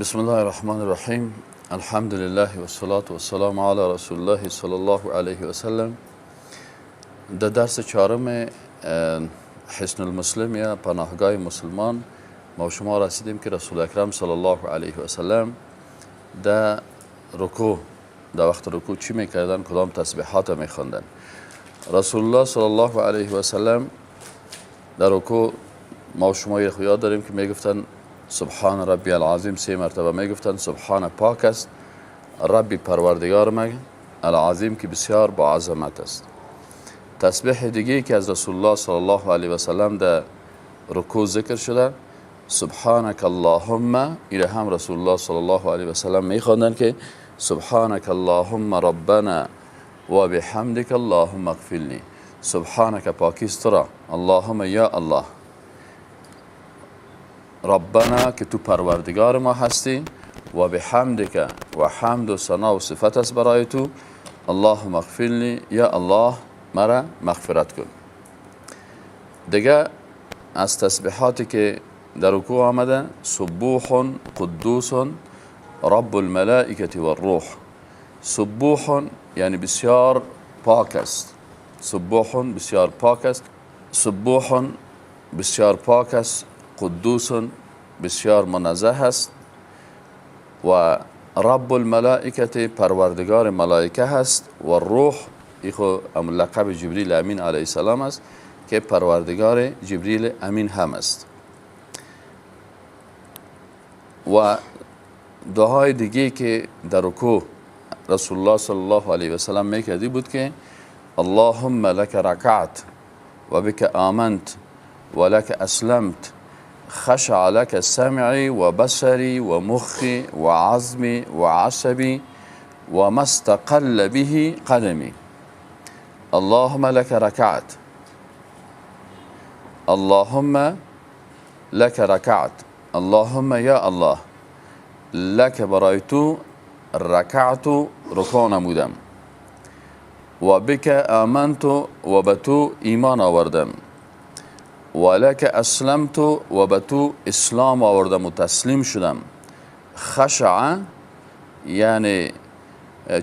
بسم الله الرحمن الرحیم. الحمد لله و الصلاة و السلام علی رسول الله صلی الله علیه و سلم. در درس چهارم حصن المسلم یا پناهگاه مسلمان ما شما رسیدیم که رسول اکرم صلی الله علیه و سلم در رکوع، در وقت رکوع چی میکردن، کدام تسبیحات میخواندن. رسول الله صلی الله علیه و سلم در رکوع ما شما یاد داریم که میگفتن سبحان ربی العظیم، سه مرتبه میگفتن سبحان پاک است ربی پروردگار من، العظیم که بسیار با عظمت است. تسبیح دیگه که از رسول الله صلی الله علیه و سلم در رکوع ذکر شده سبحانك اللهم، ایره هم رسول الله صلی الله علیه و سلم میخواندن که سبحانك اللهم ربنا و بحمدك اللهم اغفر. سبحانك پاکیست را، اللهم یا الله، ربنا که تو پروردگار ما هستی، و بحمدک و حمد و ثنا و صفت است برای تو، اللهم اغفر لی یا الله مرا مغفرت کن. دیگه از تسبیحاتی که در رکوع آمده سبوح قدوس رب الملائکة والروح. سبوح یعنی بسیار پاک است، سبوح بسیار پاک است، سبوح بسیار پاک است، قدوس بسیار منزه است، و رب الملائکة پروردگار ملائکه هست، و روح ایخو لقب جبریل امین علیه السلام است که پروردگار جبریل امین هم است. و دعای دیگه که در رکوع رسول الله صلی الله علیه و سلم میکردی بود که اللهم لك ركعت و بك آمنت و لك اسلمت خشع لك سمعي وبصري ومخي وعظمي وعصبي وما استقل به قدمي. اللهم لك ركعت، اللهم لك ركعت، اللهم یا الله، لك برای تو، ركعت رکوع نمودم، و بك آمنت و به تو ایمان آوردم، و لك اسلمت و به تو اسلام آوردم و تسلیم شدم. خشع یعنی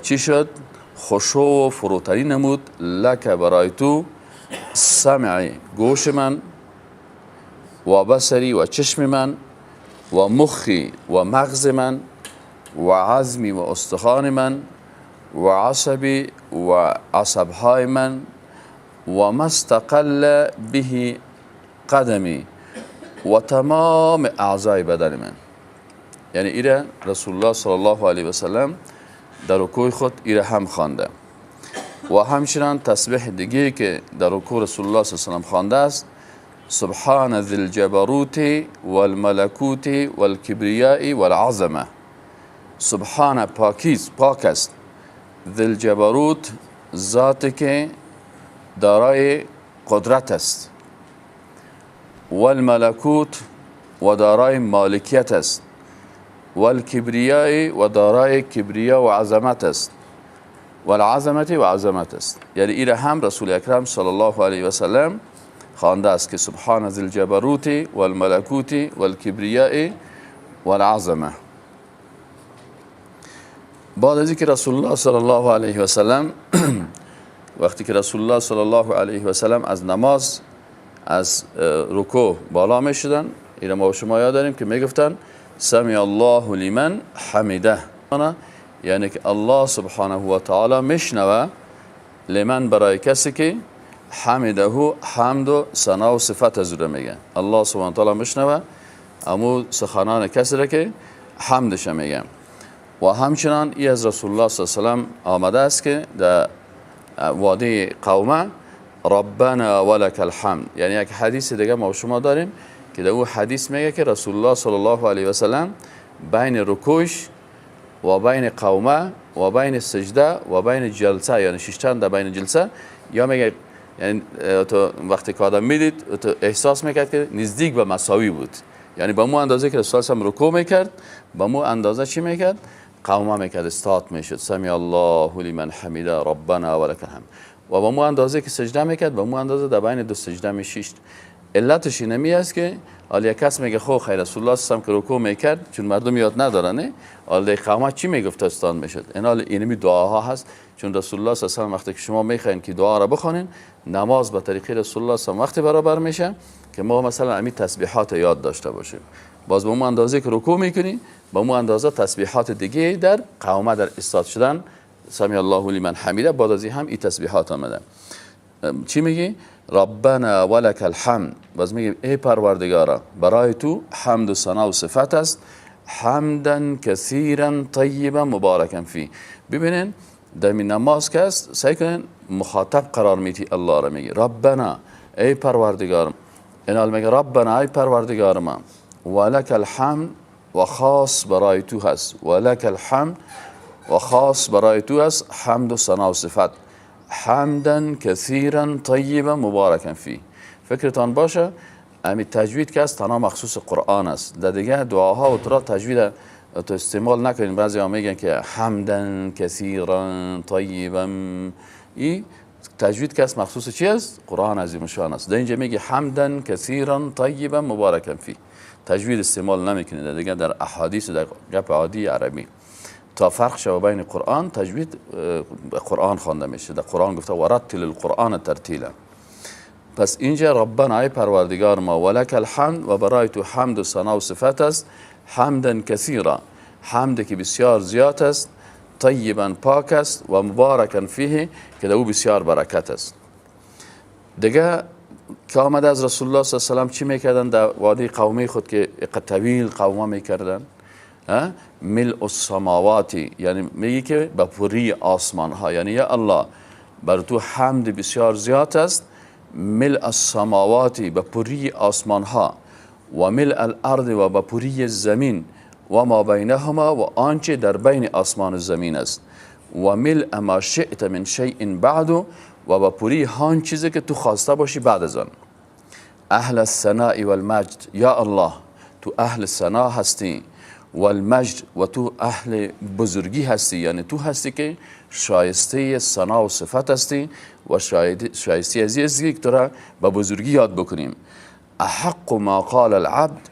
چی شد؟ خشوع و فروتنی نمود. لك برای تو، سمعی گوش من، و بصری و چشم من، و مخی و مغز من، و عظمی و استخوان من، و عصبی و عصبهای من، و ما استقل به قدمی و تمام اعضای بدن من. یعنی ایره رسول الله صلی الله علیه و سلم در رکوع خود ایره هم خوانده. و همچنان تسبیح دیگه که در رکوع رسول الله صلی الله علیه و سلم خوانده است سبحان ذی الجبروت والملکوت والکبریاء والعظمه. سبحان پاکیز، پاک است، ذی الجبروت ذاتی که دارای قدرت است، والملکوت و دارای مالکیت است، والکبریاء و دارای کبریا و عظمت است، والعظمت و عظمت است. یعنی ایره هم رسول اکرم صلی الله علیه و سلم خوانده است که سبحان ذی الجبروت والملکوت والکبریاء والعظمه. بعد از اینکه رسول الله صلی الله علیه و سلم وقتی که رسول الله صلی الله علیه و سلم از نماز از رکوع بالا می شدن، اینا ما شما یاد داریم که میگفتن سمع الله لمن حمده، یعنی که الله سبحانه و تعالی میشنوه لمن برای کسی که حمده حمد و ثنا و صفت از او میگه. الله سبحانه و تعالی میشنوه امو سخنان کسی را که حمدش میگه. و همچنان ای از رسول الله صلی الله علیه و سلم آمده است که در وادی قومه ربنا ولک الحمد، یعنی یک حدیث دیگه ما شما داریم که در او حدیث میگه که رسول الله صلی الله علیه و سلم بین رکوش و بین قومه و بین سجده و بین جلسه، یعنی ششتن در بین جلسه، یا میگه یعنی تو وقتی که آدم میدید تو احساس میکرد که نزدیک به مساوی بود، یعنی با مو اندازه که رسول الله رکوع میکرد با مو اندازه چی میکرد؟ قومه میکرد، استات میشد، سمع الله لمن حمده ربنا ولک الحمد. و با مو اندازه که سجده میکرد با مو اندازه در بین دو سجده میشیشت. علتش اینمی است که حالا یک کس میگه خو خیر رسول الله صلی الله علیه و رکوع میکرد، چون مردم یاد ندارن، نه حالا قومه چی میگفت استان میشد. این حال اینمی دعاها هست، چون رسول الله صلی الله علیه و وقتی که شما میخواین که دعا را بخوانین، نماز به طریقه رسول الله صلی الله علیه و وقتی برابر میشه که ما مثلا امی تسبیحات یاد داشته باشیم. باز به اون اندازه که رکوع میکنی، به اون اندازه تسبیحات دیگه در قومه در استاد شدن، سمع الله لمن حمیده، بعد از هم این تسبیحات آمده. چی میگی؟ ربنا ولک الحمد. باز میگی ای پروردگارا برای تو حمد و ثنا و صفت است، حمدا کثیرا طیبا مبارکا فی. ببینین در نماز که است سعی کنین مخاطب قرار میتی الله را، میگی ربنا ای پروردگارم. اینال میگه ربنا ای پروردگار ما، ولک الحمد و خاص برای تو هست، ولک الحمد و خاص برای تو هست حمد و ثنا و صفت، حمدا کثیرا طیبا مبارکا فی. فکرتان باشه امی تجوید که است تنها مخصوص قرآن است، در دیگه دعاها و ترا تجوید تو استعمال نکنین. بعضی ها میگن که حمدا کثیرا طیبا، این تجوید که است مخصوص چی است؟ قرآن عظیم شان است. در اینجا میگه حمدا کثیرا طیبا مبارکا فی، تجوید استعمال نمیکنید در دیگه، در احادیث در گپ عادی عربی تا فرق شو بین قرآن تجوید قرآن خوانده میشه. در قرآن گفته ورتل القرآن ترتیلا. پس اینجا ربنا ای پروردگار ما، ولک الحمد و برای تو حمد و ثنا و صفت است، حمدا کثیرا حمد که بسیار زیاد است، طیبا پاک است، و مبارکا فیه که در او بسیار برکت است. دیگه که آمده از رسول الله صلی الله علیه و سلم چی میکردن در وادی قومی خود که طویل قومه میکردن؟ ملء السماوات، یعنی میگی که به پری آسمان ها، یعنی یا الله بر تو حمد بسیار زیاد است، ملء السماوات به پری آسمان ها، و ملء الارض و به پری زمین، و ما بینهما و آنچه در بین آسمان و زمین است، و ملء ما شئت من شیء بعد و به پری هان چیزی که تو خواسته باشی بعد از آن. اهل الثناء والمجد، یا الله تو اهل ثنا هستی، والمجد و تو اهل بزرگی هستی، یعنی تو هستی که شایسته ثنا و صفت هستی و شایسته از این که تو را به بزرگی یاد بکنیم. احق ما قال العبد،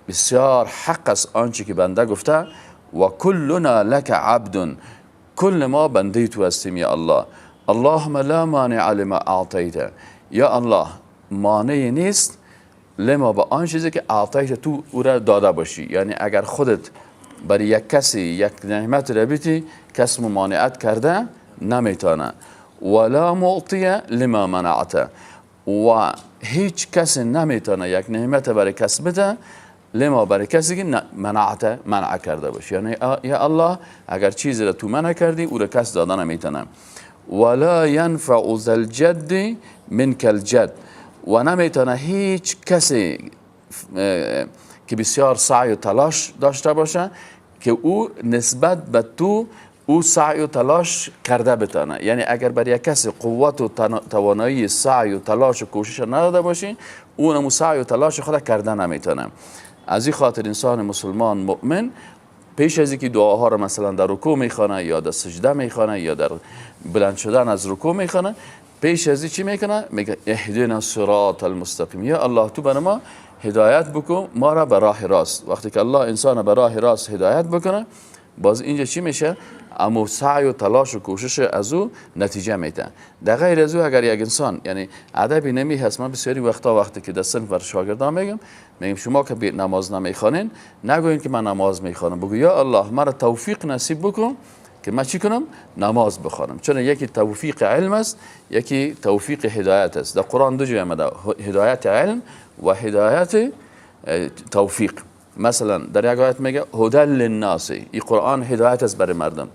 بسیار حق است آنچه که بنده گفته، و کلنا لک عبد، کل ما بنده تو هستیم یا الله. اللهم لا مانع لما اعطیت، یا الله مانع نیست لما با آن چیزی که اعطیت تو او را داده باشی، یعنی اگر خودت برای یک کسی یک نعمت را بیتی کس ممانعت کرده نمیتونه. ولا معطی لما منعت، و هیچ کس نمیتونه یک نعمت برای کس بده لما برای کسی که منعت منع کرده باشه، یعنی یا الله اگر چیزی را تو منع کردی او را کس داده نمیتونه. ولا ينفع ذا الجد منك الجد، و نمیتونه هیچ کسی که بسیار سعی و تلاش داشته باشه که او نسبت به تو او سعی و تلاش کرده بتانه، یعنی اگر بر یک کسی قوت و توانایی سعی و تلاش و کوشش نداده باشی، اون سعی و تلاش خود کرده نمیتونه. از این خاطر انسان مسلمان مؤمن پیش از اینکه دعاها را مثلا در رکوع میخوانه یا در سجده میخوانه یا در بلند شدن از رکوع میخوانه، پیش از این چی میکنه؟ میگه اهدنا الصراط المستقیم، یا الله تو بر ما هدایت بکن ما را به راه راست. وقتی که الله انسان به راه راست هدایت بکنه، باز اینجا چی میشه؟ اما سعی و تلاش و کوشش از او نتیجه میده. در غیر از او اگر یک انسان، یعنی ادبی نمی هست، من بسیاری وقتا وقتی که در صنف بر شاگردان میگم شما که نماز نمیخوانین نگوین که من نماز میخوانم، بگو یا الله مرا توفیق نصیب بکن که من چی کنم؟ نماز بخوانم. چون یکی توفیق علم است، یکی توفیق هدایت است. در قرآن دو جای آمده، هدایت علم و هدایت توفیق. مثلا در یک آیت میگه هدی للناس، این قرآن هدایت است برای مردم.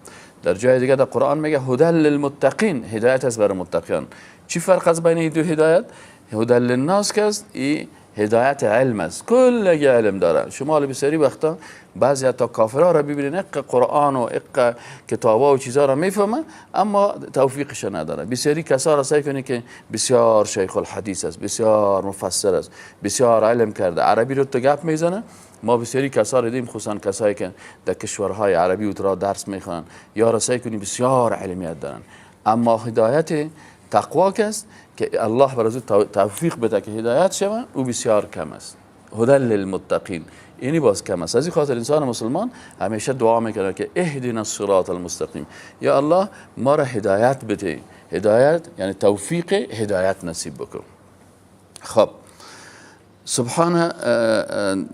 در جای دیگه در قرآن میگه هدی للمتقین، هدایت است برای متقیان. چی فرق است بین این دو هدایت؟ هدی للناس که است این هدایت علم است، کل علم داره. شما بسیاری وقتا بعضی حتی کافرها را ببینید اق قرآن و اق کتابا و چیزا را میفهمه اما توفیقش نداره. بسیاری کسا را سعی کنید که بسیار شیخ الحدیث است، بسیار مفسر است، بسیار علم کرده، عربی رو تو گپ میزنه. ما بسیاری کسا را دیدیم، خصوصا کسایی که در کشورهای عربی و را درس میخوانن یا را سعی کنید بسیار علمیت دارن، اما هدایت تقوا که است که الله بر از او توفیق بده که هدایت شود، او بسیار کم است. هدى للمتقین اینی باز کم است. از این خاطر انسان مسلمان همیشه دعا میکنه که اهدنا الصراط المستقیم، یا الله ما را هدایت بده. هدایت یعنی توفیق هدایت نصیب بکن. خب سبحان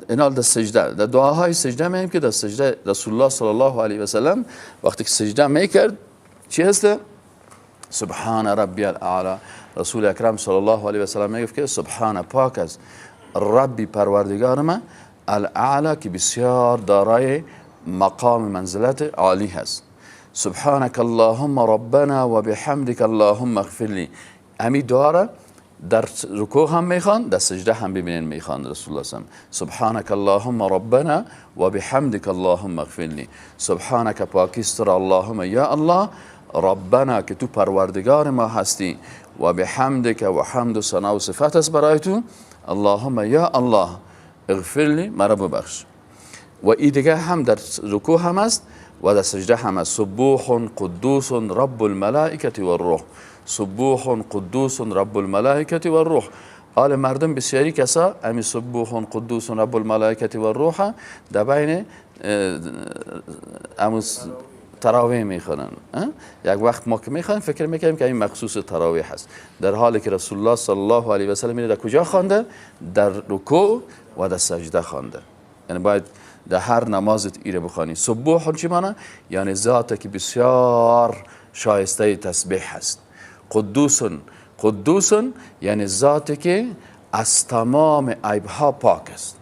اینال در سجده، در دعاهای سجده میگیم که در سجده رسول الله صلی الله علیه و سلم وقتی که سجده میکرد چی هسته؟ سبحان ربی الاعلی. رسول اکرم صلی الله علیه و سلم میگفت که سبحان پاک است ربی پروردگار ما، الاعلی که بسیار دارای مقام منزلت عالی هست. سبحانك اللهم ربنا و بحمدك اللهم اغفر لی. امی دعا را در رکوع هم میخوان، در سجده هم ببینین میخوان رسول الله صلی. سبحانك اللهم ربنا و بحمدك اللهم اغفر لی. سبحانك پاکیست را اللهم یا الله، ربنا که تو پروردگار ما هستی، و بحمدك و حمد و ثنا و صفت است برای تو، اللهم یا الله اغفر لی مرا ببخش. و ای دیگه هم در رکوع هم است و در سجده هم است. سبوح قدوس رب الملائکه والروح. سبوح قدوس رب الملائکه والروح. آل مردم بسیاری کسا امی سبوح قدوس رب الملائکه والروح در بین تراویح میخوانن. یک وقت ما که میخوانیم فکر میکنیم که این مخصوص تراویح هست، در حالی که رسول الله صلی الله علیه و سلم در کجا خوانده؟ در رکوع و در سجده خوانده. یعنی باید در هر نمازت ایره بخوانی. سبوح چی معنی؟ یعنی ذات که بسیار شایسته تسبیح هست. قدوس، قدوس یعنی ذاتی که از تمام عیبها پاک است.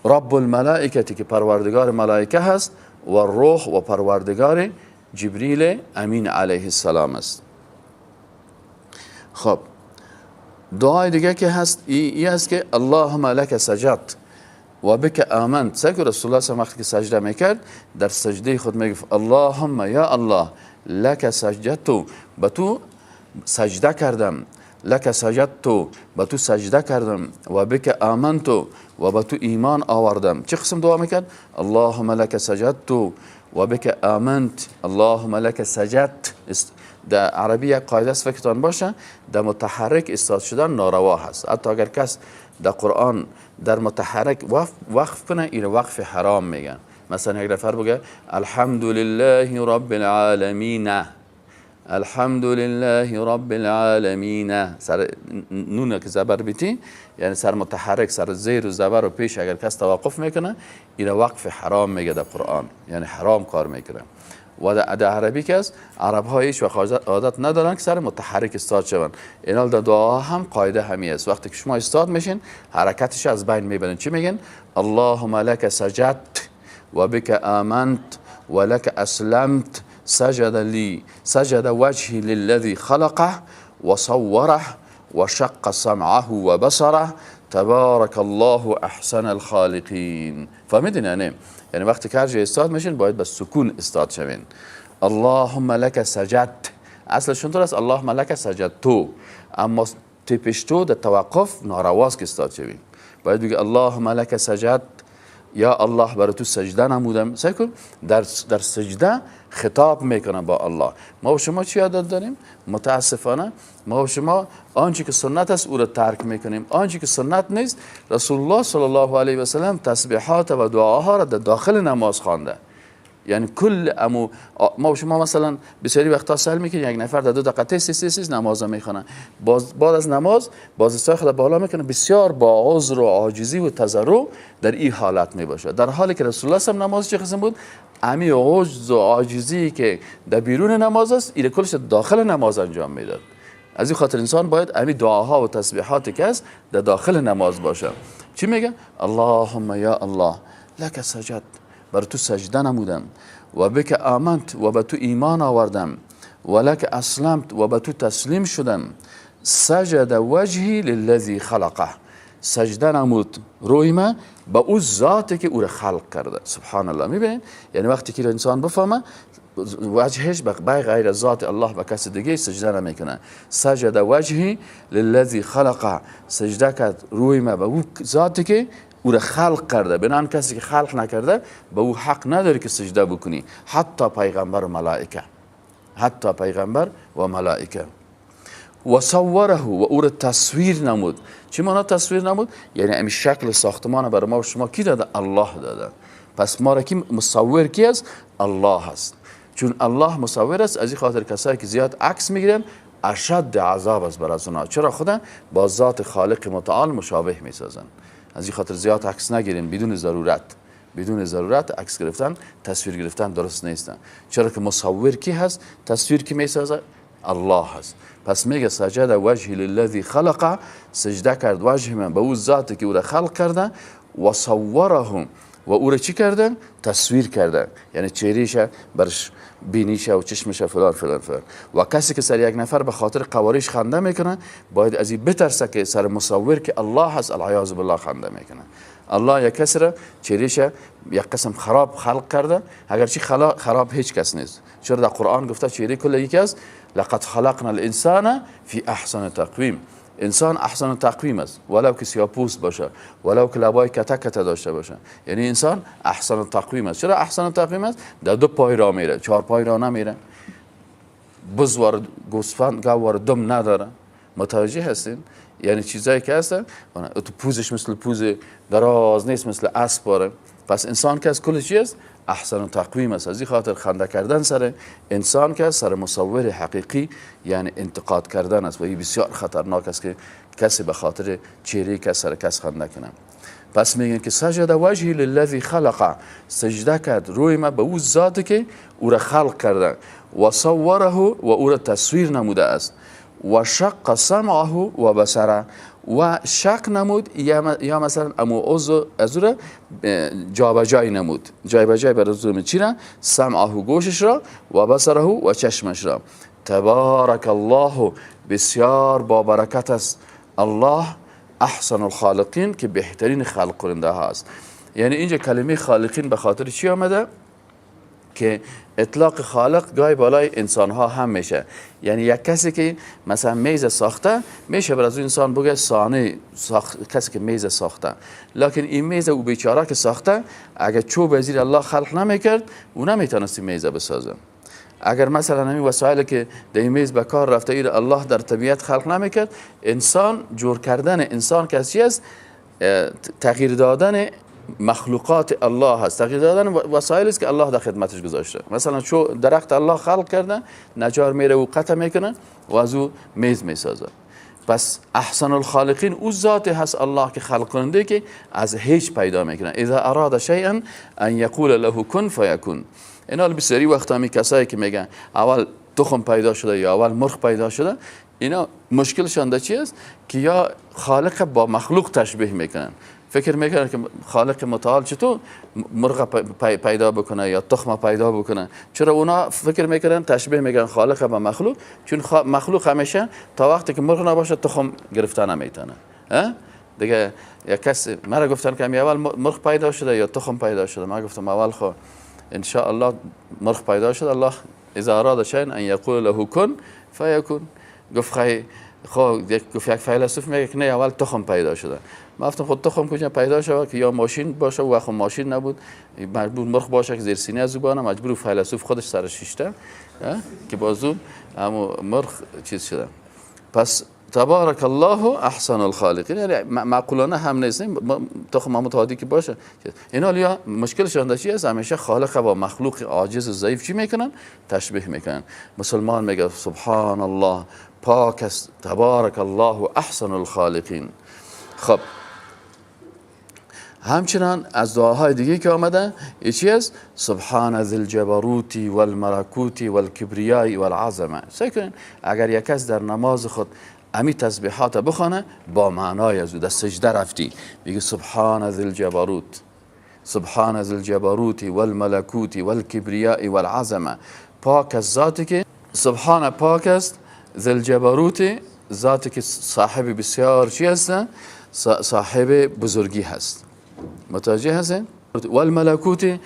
رب الملائکه که پروردگار ملائکه هست، و روح و پروردگار جبریل امین علیه السلام است. خب دعای دیگه که هست ای است که اللهم لک سجدت و بک آمنت. سکو رسول الله صلی وقتی که سجده میکرد در سجده خود میگفت اللهم یا الله لک سجدت، به تو سجده کردم، لک سجدت به تو سجده کردم، و بک آمنت و به تو ایمان آوردم. چه قسم دعا میکرد؟ اللهم لک سجدت و بک آمنت، اللهم لک سجدت. در عربی یک قاعده است فکرتان باشه، در متحرک استاد شدن ناروا هست. حتی اگر کس در قرآن در متحرک وقف کنه، این وقف حرام میگن. مثلا یک نفر بگه الحمدلله رب العالمین، الحمدلله رب العالمین، سر نون که زبر بیتی، یعنی سر متحرک، سر زیر و زبر و پیش اگر کس توقف میکنه، این وقف حرام میگه در قرآن، یعنی حرام کار میکنه. و در عربی که است، عرب ها هیچ وقت عادت ندارن که سر متحرک استاد شوند. اینال در دعا هم قاعده همی است، وقتی که شما استاد میشین حرکتش از بین میبرن. چی میگن؟ اللهم لک سجدت و بک آمنت و لک اسلمت، سجد لی سجد وجهی للذی خلقه و صوره و شق سمعه و بصره تبارک الله احسن الخالقین. فهمیدین؟ یعنی وقتی که هر جای استاد میشین باید به سکون استاد شوین. اللهم لک سجدت، اصلش اونطور است اللهم لک سجدتو، اما تپشتو در توقف نارواست که استاد شوین. باید بگی اللهم لک سجدت، یا الله برای تو سجده نمودم. سعی کن در سجده خطاب میکنم با الله. ما و شما چی عادت داریم؟ متاسفانه ما و شما آنچه که سنت است او را ترک میکنیم، آنچه که سنت نیست. رسول الله صلی الله علیه و سلم تسبیحات و دعاها را در داخل نماز خوانده. یعنی کل امو ما و شما مثلا بسیاری وقتا سهل میکنیم یک نفر در 2 دقیقه 3 نماز میخونه، باز بعد از نماز باز دستای خود بالا میکنه، بسیار با عذر و عاجزی و تضرع در این حالت میباشه. در حالی که رسول الله صلی نماز چه قسم بود؟ امی عجز و عاجزی که در بیرون نماز است این کلش داخل نماز انجام میداد. از این خاطر انسان باید امی دعاها و تسبیحاتی که است در داخل نماز باشه. چی میگه؟ اللهم یا الله لک سجد، بر تو سجده نمودم، و بک آمنت و به تو ایمان آوردم، و لک اسلمت و به تو تسلیم شدم. سجد وجهی للذی خلقه، سجده نمود روی ما به او ذاتی که او را خلق کرده. سبحان الله. میبینید؟ یعنی وقتی که انسان بفهمه وجهش به غیر ذات الله به کس دیگه سجده نمیکنه. سجد وجهی للذی خلقه، سجده کرد روی ما به او ذاتی که او را خلق کرده. بنان کسی که خلق نکرده به او حق نداری که سجده بکنی، حتی پیغمبر و ملائکه، حتی پیغمبر و ملائکه. و صوره، و او را تصویر نمود. چی معنا تصویر نمود؟ یعنی این شکل ساختمان برای ما و شما کی داده؟ الله داده. پس ما را کی مصور کی است؟ الله است. چون الله مصور است، از این خاطر کسایی که زیاد عکس میگیرن اشد عذاب است بر از اونها. چرا؟ خدا با ذات خالق متعال مشابه میسازن. از این خاطر زیاد عکس نگیرین، بدون ضرورت، بدون ضرورت عکس گرفتن، تصویر گرفتن درست نیستن. چرا که مصور کی هست؟ تصویر کی میسازه؟ الله هست. پس میگه سجد وجهی للذی خلقه، سجده کرد وجه من به او ذاتی که او را خلق کرده، و صوره، و او را چی کرده؟ تصویر کرده، یعنی چهرهش، برش بینیش و چشمش فلان فلان فلان. و کسی که سر یک نفر به خاطر قواریش خنده میکنه باید از این بترسه که سر مصور که الله هست العیاذ بالله خنده میکنه. الله یک کسی را چهرهش یک قسم خراب خلق کرده، اگرچه خراب هیچ کس نیست. چرا در قرآن گفته چهره کل یکی است، لقد خلقنا الانسان فی احسن تقویم. انسان احسن تقویم است، ولو که سیاه پوست باشه، ولو که لبای کته کته داشته باشه، یعنی انسان احسن تقویم است. چرا احسن تقویم است؟ در دو پای را میره، چهار پای را نمیره، بزوار گوسفند گوار دم نداره. متوجه هستین؟ یعنی چیزایی که هستن تو پوزش مثل پوز دراز نیست، مثل اسب باره. پس انسان که از کل چی است؟ احسن تقویم است. از این خاطر خنده کردن سر انسان که سر مصور حقیقی یعنی انتقاد کردن است و این بسیار خطرناک است که کسی به خاطر چهره کس سر کس خنده کنه. پس میگن که سجد وجهی للذی خلقه، سجده کرد روی ما به او ذاتی که او را خلق کرده، و صوره، و او را تصویر نموده است، و شق سمعه و بصره، و شق نمود یا مثلا امو عضو از او را جابجایی نمود، جابجایی بر از چی را؟ سمعه گوشش را، و بصره و چشمش را. تبارک الله، بسیار با برکت است الله، احسن الخالقین، که بهترین خلق کننده هاست. یعنی اینجا کلمه خالقین به خاطر چی آمده؟ که اطلاق خالق گاهی بالای انسان ها هم میشه. یعنی یک کسی که مثلا میز ساخته میشه بر از انسان بگه صانع کسی که میز ساخته، لکن این میز او بیچاره که ساخته اگر چوب زیر الله خلق نمیکرد او نمیتونست میز بسازه. اگر مثلا همین وسایل که در این میز به کار رفته ایر الله در طبیعت خلق نمیکرد، انسان جور کردن انسان کسی است تغییر دادن مخلوقات الله هست، تغییر دادن وسایل است که الله در خدمتش گذاشته. مثلا چو درخت الله خلق کرده، نجار میره و قطع میکنه و از او میز میسازه. پس احسن الخالقین او ذات هست الله که خلق کننده که از هیچ پیدا میکنه. اذا اراد شیئا ان یقول له کن فیکون. اینا بسیاری وقت همی کسایی که میگن اول تخم پیدا شده یا اول مرغ پیدا شده، اینا مشکلشان در چی است؟ که یا خالق با مخلوق تشبیه میکنن، فکر میکنن که خالق متعال چطور مرغ پیدا بکنه یا تخم پیدا بکنه. چرا اونا فکر میکنن تشبیه میکنن خالق با مخلوق؟ چون مخلوق همیشه تا وقتی که مرغ نباشه تخم گرفته نمیتونه. دیگه یک کس مرا گفتن که اول مرغ پیدا شده یا تخم پیدا شده، من گفتم اول خو ان شاء الله مرغ پیدا شده، الله اذا اراد شيئا ان یقول له کن فیکون. گفت خب گفت یک فیلسوف میگه که نه اول تخم پیدا شده. ما گفتم خود تخم کجا پیدا شده که یا ماشین باشه و خب ماشین نبود، مجبور مرغ باشه که زیر سینه از او بانه، مجبور فیلسوف خودش سرش شیشته که بازو اما مرغ چیز شده. پس تبارک الله احسن الخالقین، یعنی معقولانه هم نیست تخم هم متعادی که باشه. اینا لیا مشکلشان در چی است؟ همیشه خالق با مخلوق عاجز و ضعیف چی میکنن؟ تشبیه میکنن. مسلمان میگه سبحان الله، پاک است، تبارک الله احسن الخالقین. خب همچنان از دعاهای دیگه که آمده چی است؟ سبحان ذی الجبروت والملکوت والکبریاء والعظمه. سعی کنین اگر یک کس در نماز خود امی تسبیحات بخونه با معنای از او در سجده رفتی، میگه سبحان ذی الجبروت، سبحان ذی الجبروت والملکوت والکبریاء والعظمه. پاک از ذاتی که سبحان پاک است، ذی الجبروت ذاتی که صاحب بسیار چی هست؟ صاحب بزرگی هست. متوجه هستین؟ والملکوت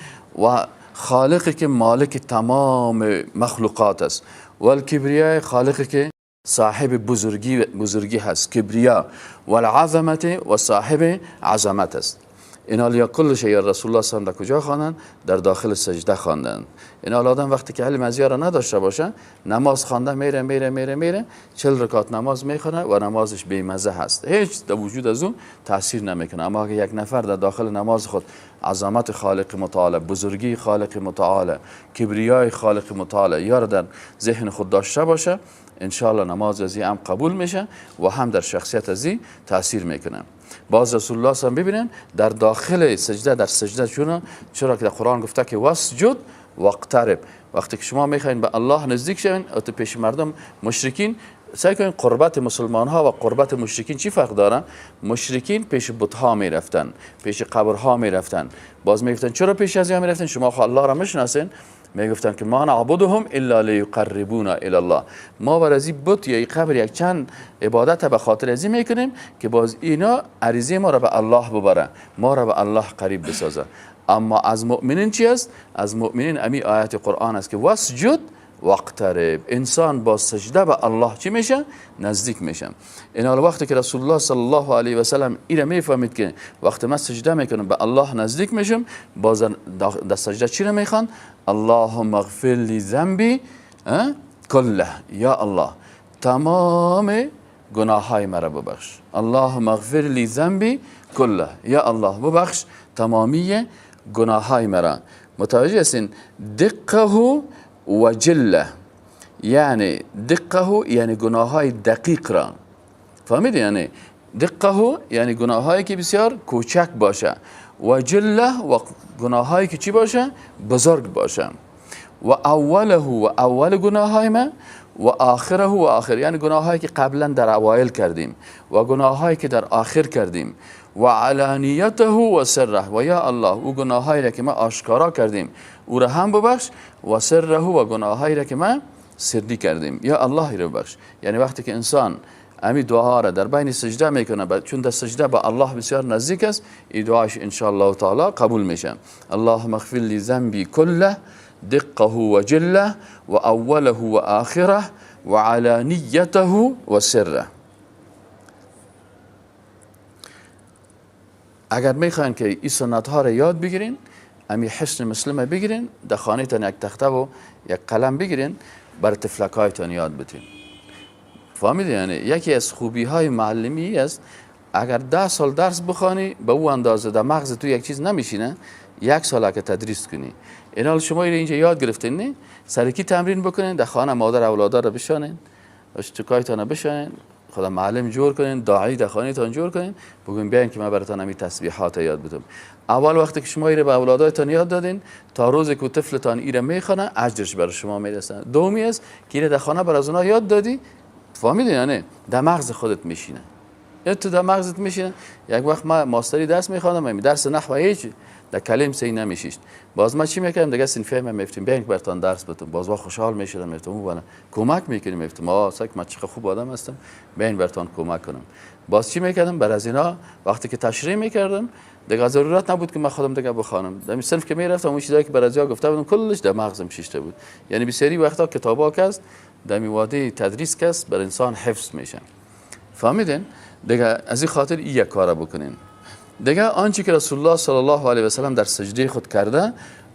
و خالقی که مالک تمام مخلوقات است، والکبریاء خالقی که صاحب بزرگی هست، کبریا، والعظمت و صاحب عظمت است. اینا یا کلش یا رسول الله صلی الله علیه و در کجا خواندن؟ در داخل سجده خواندن. اینا آدم وقتی که علم از یارا نداشته باشه نماز خوانده میره میره میره میره 40 رکعت نماز میخونه و نمازش بی‌مزه هست، هیچ در وجود از اون تاثیر نمیکنه. اما اگه یک نفر در داخل نماز خود عظمت خالق متعال، بزرگی خالق متعال، کبریای خالق متعال یارا در ذهن خود داشته باشه، انشالله نماز از هم قبول میشه و هم در شخصیت از تاثیر میکنه. باز رسول الله صلی الله علیه و ببینن در داخل سجده، در سجده چون چرا که در قرآن گفته که واسجد واقترب، وقتی که شما میخواین به الله نزدیک شوین، تو پیش مردم مشرکین سعی کنین قربت مسلمان ها و قربت مشرکین چی فرق داره؟ مشرکین پیش بت ها میرفتن، پیش قبرها میرفتن، باز میگفتن چرا پیش از اینا میرفتن؟ شما خو الله را میشناسین. میگفتن که ما نعبدهم الا لیقربونا الی الله، ما بر از این بت یا قبر یک چند عبادت به خاطر از این میکنیم که باز اینا عریضه ما را به الله ببره، ما را به الله قریب بسازه. اما از مؤمنین چی است؟ از مؤمنین امی آیت قرآن است که واسجد واقترب، انسان با سجده به الله چی میشه؟ نزدیک میشه. این حال وقتی که رسول الله صلی الله علیه و سلم اینو میفهمید که وقتی من سجده میکنم به الله نزدیک میشم، باز در سجده چی رو میخوان؟ اللهم اغفر لی ذنبی کله، یا الله تمام گناههای مرا ببخش. اللهم اغفر لی ذنبی کله، یا الله ببخش تمامی گناههای مرا. متوجه هستین؟ دقه و جله، یعنی دقه یعنی گناههای دقیق را، فهمیدی؟ یعنی دقه یعنی گناههایی که بسیار کوچک باشه، و جله و گناههایی که چی باشه؟ بزرگ باشه. و اوله و اول گناههای ما، و آخره و آخر، یعنی گناههایی که قبلا در اوایل کردیم و گناههایی که در آخر کردیم. و علانیته و سره، و یا الله او گناههایی را که ما آشکارا کردیم او را هم ببخش، و سره و گناههایی را که ما سری کردیم، یا الله را ببخش. یعنی وقتی که انسان امی دعا را در بین سجده میکنه، چون در سجده با الله بسیار نزدیک است، این دعاش ان شاء الله تعالی قبول میشه. اللهم اغفر لی ذنبی کله دقه و جله و اوله و آخره و علانیته و سره. اگر میخواین که این سنت ها را یاد بگیرین، امی حسن مسلمه بگیرین، در خانه تان یک تخته و یک قلم بگیرین، بر طفلک هایتان یاد بتین. فهمیدی؟ یعنی یکی از خوبی های معلمی است، اگر 10 سال درس بخوانی به او اندازه در مغز تو یک چیز نمیشینه، یک سال که تدریس کنی. اینا شما اینجا یاد گرفتین نه؟ سرکی تمرین بکنین، در خانه مادر اولادا را بشانین، اشتکایتان بشانین، خدا معلم جور کنین، داعی در خانه تان جور کنین، بگوین بیاین که من براتون همین تسبیحات یاد بدم. اول وقتی که شما ایره به اولادایتان یاد دادین، تا روزی که طفلتان ایره میخوانه اجرش برای شما میرسه. دومی است که ایره در خانه بر از اونها یاد دادی، فهمیدی؟ یعنی در مغز خودت میشینه، یا تو در مغزت میشینه. یک وقت ما ماستری درس میخوندم، درس نحو هیچ در کلم سی نمیشیشت. باز ما چی میکردیم؟ دیگه صنفی ما میفتیم بیاین براتون درس بدم. باز وا خوشحال میشدم، میفتم اون بالا کمک میکنیم، میفتم آ سک من چقدر خوب آدم هستم، بیاین براتون کمک کنم. باز چی میکردم؟ بر از اینا وقتی که تشریح میکردم دیگه ضرورت نبود که من خودم دیگه بخوانم. در صنف که میرفتم اون چیزایی که بر از گفته بودم کلش در مغزم شیشته بود. یعنی بسیاری وقتا کتابا که است در میواده تدریس کس بر انسان حفظ میشه. فهمیدین؟ دیگه از این خاطر این یک کار بکنین. دیگه آنچه که رسول الله صلی الله علیه و سلم در سجده خود کرده،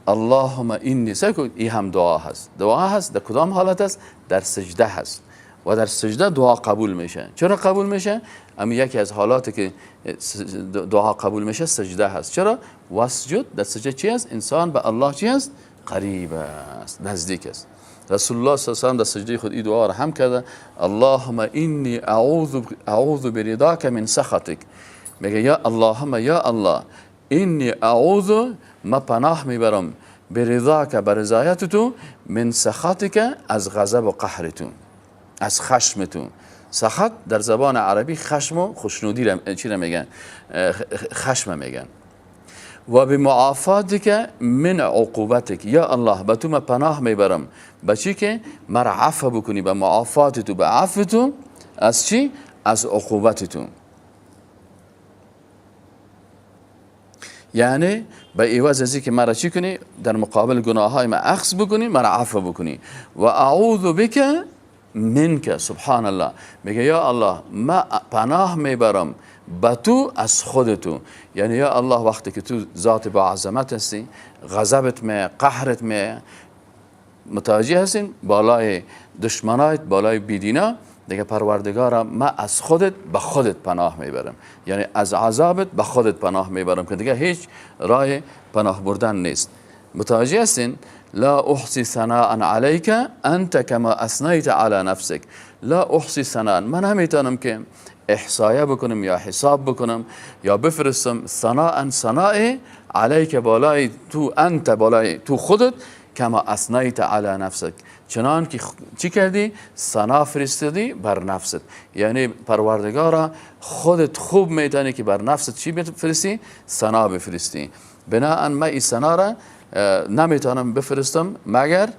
اللهم انی، این هم دعا هست. دعا هست در کدام حالت است؟ در سجده هست. و در سجده دعا قبول میشه. چرا قبول میشه؟ اما یکی از حالاتی که دعا قبول میشه سجده هست. چرا؟ واسجد، در سجده چی است؟ انسان به الله چی است؟ قریب است، نزدیک است. رسول الله صلی الله علیه و سلم در سجده خود این دعا را هم کرده، اللهم انی اعوذ برضاک من سخطک. میگه یا اللهم یا الله انی اعوذ، ما پناه میبرم، برضاک، به رضایت تو، من سخطک، از غضب و قهر تو، از خشم تو. سخط در زبان عربی خشم و خوشنودی را چی را میگن؟ خشم میگن. و به معافاتک من عقوبتک، یا الله به تو ما پناه میبرم، به چی که مرا عفو بکنی، به معافات تو، به عفو تو، از چی؟ از عقوبت تو. یعنی به عوض از که مرا چی کنی؟ در مقابل گناه های ما اخذ بکنی، مرا عفو بکنی. و اعوذ بک منک. سبحان الله. میگه یا الله ما پناه میبرم به تو از خود تو. یعنی یا الله وقتی که تو ذات با عظمت هستی، غضبت می، قهرت می، متوجه هستین، بالای دشمنایت، بالای بیدینا، دیگه پروردگارا ما از خودت به خودت پناه میبرم، یعنی از عذابت به خودت پناه میبرم که دیگه هیچ راه پناه بردن نیست. متوجه هستین؟ لا احصی ثناء علیک انت کما اثنیت علی نفسک. لا احصی ثناء، من نمیتونم که احصایه بکنم یا حساب بکنم یا بفرستم ثناء ثناء علیک بالای تو، انت بالای تو خودت، کما اثنیت علی نفسک، چنان که چی کردی؟ ثنا فرستادی بر نفست. یعنی پروردگارا خودت خوب میتونی که بر نفست چی بفرستی؟ ثنا بفرستی. بناءً ما این ثنا را نمیتونم بفرستم مگر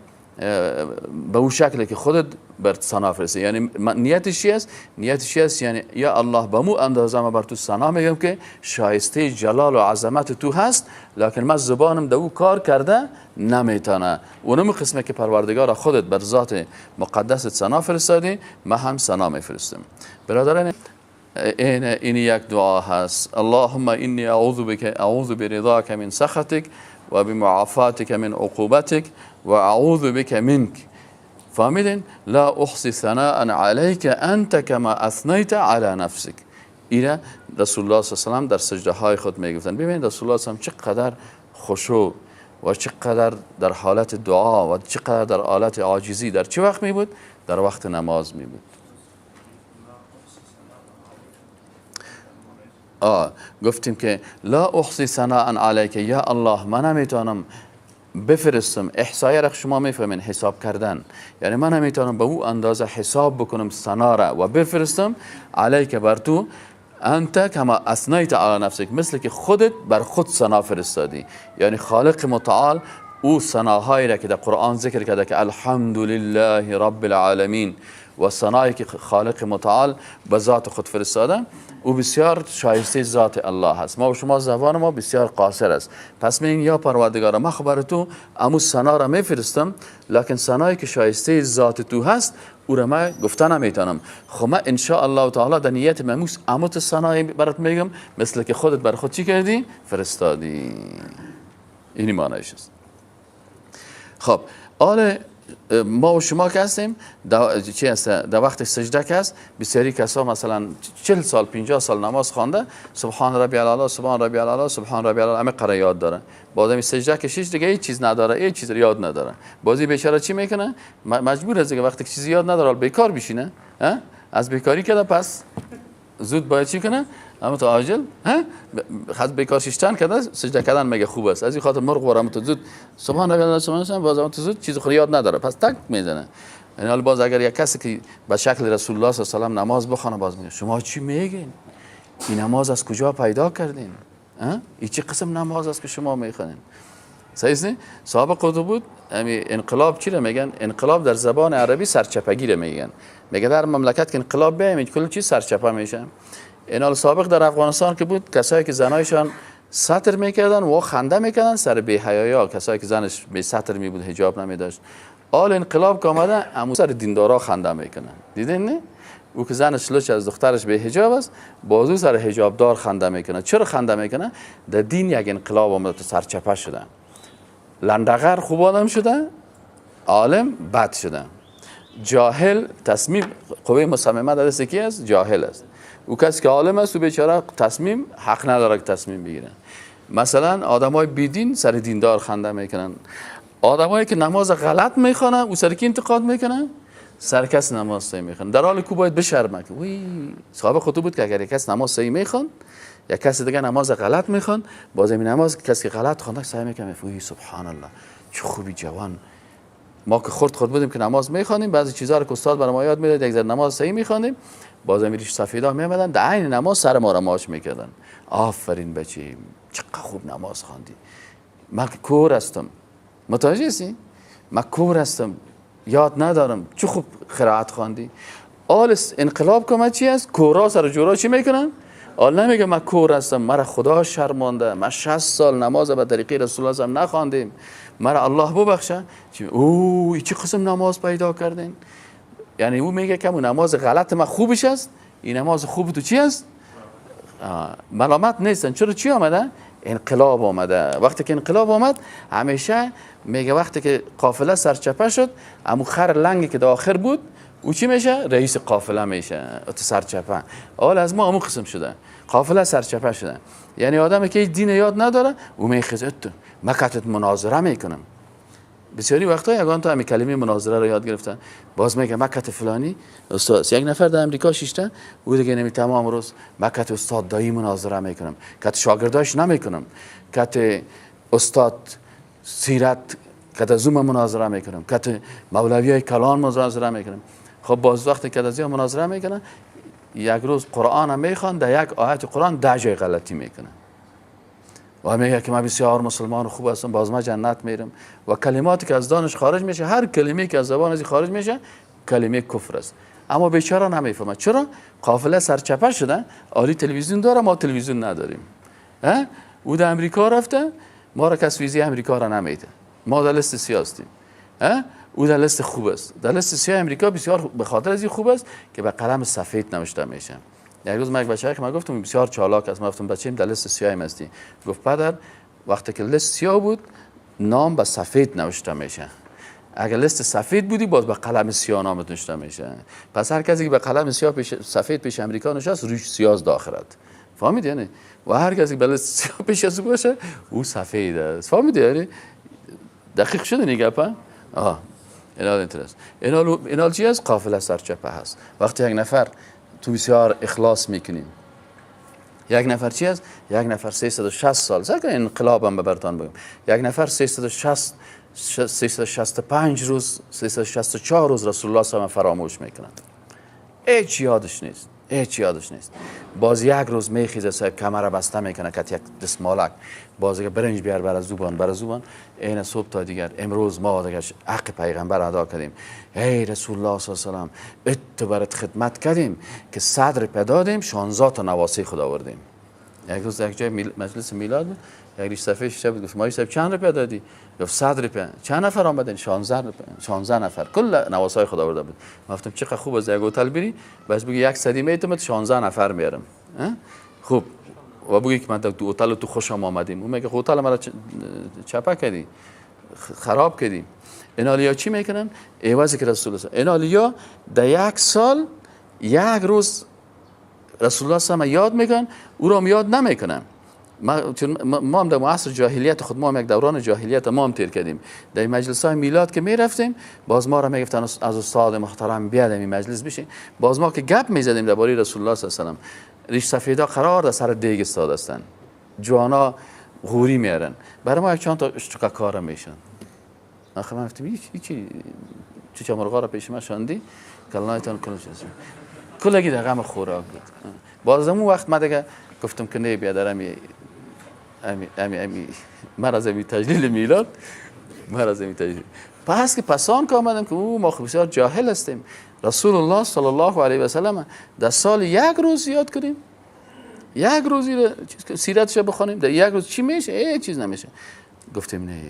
به اون شکلی که خودت بر ثنا فرستی. یعنی نیتش چی است؟ نیتش چی است؟ یعنی یا الله به مو اندازه ما بر تو ثنا میگم که شایسته جلال و عظمت تو هست، لکن من زبانم در او کار کرده نمیتونه. اونم قسمه که پروردگار خودت بر ذات مقدست ثنا فرستادی، من هم ثنا میفرستم. برادران این یک دعا هست. اللهم انی اعوذ بک اعوذ برضاک من سخطک و بمعافاتک من عقوبتک و اعوذ بک منک. فهمیدین؟ لا احصی ثناء علیک انت کما اثنیت علی نفسک. ایره رسول الله صلی الله علیه و سلم در سجده های خود میگفتن. ببینید رسول الله صلی الله علیه و سلم چقدر خشوع و چقدر در حالت دعا و چقدر در حالت عاجزی در چه وقت می بود؟ در وقت نماز می بود. گفتیم که لا احصی ثناء علیک، یا الله من نمیتونم بفرستم. احصایه را شما میفهمین، حساب کردن، یعنی من نمیتونم به او اندازه حساب بکنم ثنا را و بفرستم علیک بر تو، انت کما اثنیت علی نفسک، مثل که خودت بر خود ثنا فرستادی. یعنی خالق متعال او ثناهایی را که در قرآن ذکر کرده که الحمدلله رب العالمین، و ثنایی که خالق متعال به ذات خود فرستاده، او بسیار شایسته ذات الله هست. ما و شما زبان ما بسیار قاصر است. پس من یا پروردگار ما خبر تو امو ثنا را میفرستم، لکن ثنایی که شایسته ذات تو هست او را ما گفته نمیتونم. خب ما ان شاء الله تعالی در نیت مموس امو تو ثنایی برات میگم مثل که خودت بر خود چی کردی؟ فرستادی. اینی معنیش است. خب آل ما و شما که هستیم چی هست؟ در وقت سجده که هست بسیاری کسا مثلا 40 سال 50 سال نماز خوانده، سبحان ربی الاعلی سبحان ربی الاعلی سبحان ربی الاعلی همه قرا یاد داره. بعد سجده کشیش دیگه هیچ چیز نداره، هیچ چیز یاد نداره. بازی بیچاره چی میکنه؟ مجبور است دیگه وقتی که چیزی یاد نداره بیکار بشینه. از بیکاری کده پس زود باید چی کنه؟ اما تو عاجل خود بیکار شیشتن کده سجده کردن میگه خوب است. از این خاطر مرغ وارم تو زود سبحان الله سبحان الله، باز تو زود چیز خود یاد نداره پس تک میزنه. یعنی حالا باز اگر یک کسی که به شکل رسول الله صلی الله علیه و سلم نماز بخونه باز میگه شما چی میگین؟ این نماز از کجا پیدا کردین؟ این چه قسم نماز است که شما میخونین؟ صحیح است؟ سابق قطب بود انقلاب چی رو میگن؟ انقلاب در زبان عربی سرچپگی رو میگن. میگه در مملکت که انقلاب بیایم کل چیز سرچپه میشه. این سابق در افغانستان که بود کسایی که زنایشان ستر میکردن و خنده میکردن سر بی حیایا، کسایی که زنش بی ستر می بود حجاب نمیداشت. آل انقلاب که آمده امو سر دیندارا خنده میکنن. دیدین نه؟ او که زنش لچ از دخترش به حجاب است بازو سر حجابدار خنده میکنه. چرا خنده میکنه؟ در دین یک انقلاب آمده تو سرچپه شده. لندغر خوب آدم شده، عالم بد شده. جاهل تصمیم قوه مصممه در دست کی است؟ جاهل است. او کسی که عالم است او بیچاره تصمیم حق نداره که تصمیم بگیره. مثلا آدمای بیدین سر دیندار خنده میکنن. آدمایی که نماز غلط میخوانن او سر کی انتقاد میکنن؟ سر کس نماز صحیح میخوان. در حال کو باید بشرمه که وی صحابه خطوب بود که اگر یک کس نماز صحیح میخوان یا کسی دیگه نماز غلط میخوان، باز این نماز کسی که غلط خوانده صحیح میکنه، وی سبحان الله چه خوبی جوان. ما که خرد خرد بودیم که نماز میخوانیم بعضی چیزا رو که استاد برای ما یاد میداد یک ذره نماز صحیح میخوانیم، باز ریش سفیدا میامدن در عین نماز سر ما را ماچ میکردن. آفرین بچه چقدر خوب نماز خواندی. من کور هستم، متوجه هستی؟ من کور هستم یاد ندارم، چه خوب قرائت خواندی. آل انقلاب که چی است؟ کورا سر جورا چی میکنن؟ آل نمیگه من کور هستم، مرا خدا شرمانده، من 60 سال نماز به طریقه رسول الله صلی نخواندیم، مرا الله ببخشه. او چه قسم نماز پیدا کردین؟ یعنی او میگه که اون نماز غلط ما خوبش است، این نماز خوب تو چی است؟ ملامت نیستن. چرا چی آمده؟ انقلاب آمده. وقتی که انقلاب آمد همیشه میگه وقتی که قافله سرچپه شد، امو خر لنگی که در آخر بود او چی میشه؟ رئیس قافله میشه، تو سرچپه. حال از ما امو قسم شده، قافله سرچپه شده. یعنی آدمی که دین یاد نداره او میخزه تو مکتت مناظره میکنم. بسیاری وقتا یگان تا همین کلمه مناظره رو یاد گرفتن، باز میگه مکت فلانی استاد. یک نفر در امریکا شیشته او دیگه نمی تمام روز مکت استاد دایی مناظره میکنم، کت شاگرداش نمیکنم، کت استاد سیرت کت زوم مناظره میکنم، کت مولوی کلان مناظره میکنم. خب باز وقتی که از مناظره میکنه، یک روز قرآن هم میخوان، در یک آیت قرآن 10 جای غلطی میکنه و میگه که من بسیار مسلمان خوب هستم، باز من جنت میرم. و کلماتی که از دانش خارج میشه، هر کلمه که از زبان از خارج میشه کلمه کفر است. اما بیچاره نمیفهمه چرا قافله سرچپه شده. عالی تلویزیون داره، ما تلویزیون نداریم. او در امریکا رفته، ما را کس ویزی امریکا را نمیده، ما در لیست سیاه هستیم. او در لیست خوب است. در لیست سیاه امریکا بسیار به خاطر از این خوب است که به قلم سفید نوشته میشه. یک روز من یک بچه که من گفتم بسیار چالاک است، من گفتم بچه‌م در لیست سیاه هستی. گفت پدر وقتی که لیست سیاه بود نام به سفید نوشته میشه، اگر لیست سفید بودی باز به قلم سیاه نامت نوشته میشه. پس هر کسی که به قلم سیاه پیش سفید پیش امریکا نشست روش سیاه داخلت، فهمیدی یعنی؟ و هر کسی که به لیست سیاه پیش از باشه او سفید است، فهمیدی یعنی؟ دقیق شده نگاه پا؟ آها اینال اینترست. اینال چی است؟ قافله سرچپه هست. وقتی یک نفر تو بسیار اخلاص میکنیم، یک نفر چی است؟ یک نفر 360 سال، سعی کنید انقلاب هم براتون بگم، یک نفر 365 روز، 364 روز رسول الله صلی الله علیه و فراموش میکنند، هیچ یادش نیست، هیچ یادش نیست. باز یک روز میخیزه صاحب کمر بسته میکنه که یک دستمالک، باز برنج بیار بر زبان، بر زبان، این صبح تا دیگر امروز ما دیگر حق پیغمبر ادا کردیم. ای رسول الله صلی الله علیه و سلم ات برات خدمت کردیم که صدر پدادیم، 16 تا نواسی خدا آوردیم. یک روز یک جای مجلس میلاد بود، یک ریش سفید شب بود، گفت ما صاحب چند روپیه دادی؟ گفت 100 روپیه. چند نفر آمدن؟ 16 نفر، کل نواسای خدا آورده بود. ما گفتم چقدر خوب از یک هتل بری بس بگی یک صدی میتم 16 نفر میارم. خوب و بگی که من تو هتل تو خوشم آمدیم. اون میگه هتل مرا چپه کردی، خراب کردی. اینالیا چی میکنن؟ عوضی که رسول الله اینالیا در یک سال یک روز رسول الله صلی الله علیه و یاد میکنن، او را هم یاد نمیکنن. ما هم در عصر جاهلیت خود، ما هم یک دوران جاهلیت ما هم تیر کردیم. در مجلس های میلاد که میرفتیم باز ما را میگفتن از استاد محترم بیاد این مجلس بشین. باز ما که گپ میزدیم درباره رسول الله صلی الله علیه و سلم، ریش سفیدا قرار در سر دیگ استاد هستن، جوانا غوری میارن، برای ما یک چند تا اشتکا کار میشن. آخه من گفتم هیچ چه مرغا را پیش ما شاندی کلنایتان کلش کلگی در غم خوراک بود. باز اون وقت ما دیگه گفتم که نه بیادر امی امی امی امی من از امی تجلیل میلاد، من از امی تجلیل. پس که پسان که آمدم که او ما بسیار جاهل هستیم. رسول الله صلی الله علیه و سلم در سال یک روز یاد کنیم، یک روزی سیرتش بخوانیم، در یک روز چی میشه؟ هیچ چیز نمیشه. گفتیم نه،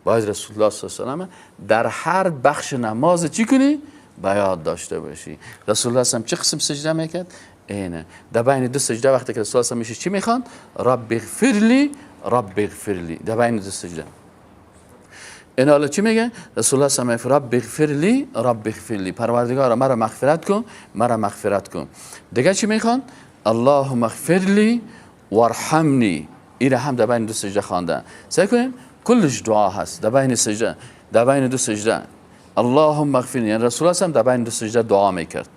باید رسول الله صلی الله علیه و سلم در هر بخش نماز چی کنی؟ بیاد داشته باشی. رسول الله صلی الله علیه و سلم چه قسم سجده میکرد؟ اینه در بین دو سجده وقتی که رسول الله میشه چی میخوان؟ رب اغفر لی، رب اغفر لی، در بین دو سجده. این حالا چی میگه؟ رسول الله صلی الله علیه و رب اغفر لی، رب اغفر لی، پروردگارا مرا مغفرت کن، مرا مغفرت کن. دیگه چی میخوان؟ اللهم اغفر لی وارحمنی. این هم در بین دو سجده خوانده. سعی کنیم کلش دعا هست در بین سجده، در بین دو سجده. اللهم اغفر لی، یعنی رسول الله صلی الله علیه و در بین دو سجده دعا میکرد.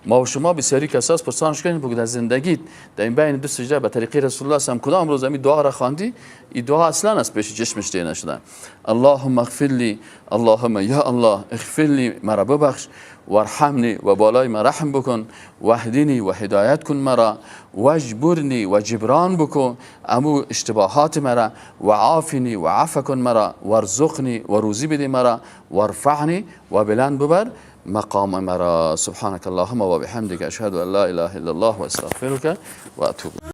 ما و شما بسیاری کساس پرسانش کنیم بگو در زندگیت در این بین دو سجده به طریقه رسول الله صلی الله علیه و کدام روز این دعا را خواندی؟ این دعا اصلا از پیش چشمش دیده نشده. اللهم اغفر لی، اللهم یا الله اغفر لی، مرا ببخش، وارحمنی و بالای ما رحم بکن، واهدنی و هدایت کن مرا، واجبرنی و جبران بکن امو اشتباهات مرا، و عافنی و عفو کن مرا، وارزقنی و روزی بده مرا، وارفعنی و بلند ببر مقام مرا. سبحانك اللهم وبحمدك أشهد أن لا إله إلا الله وأستغفرك وأتوب.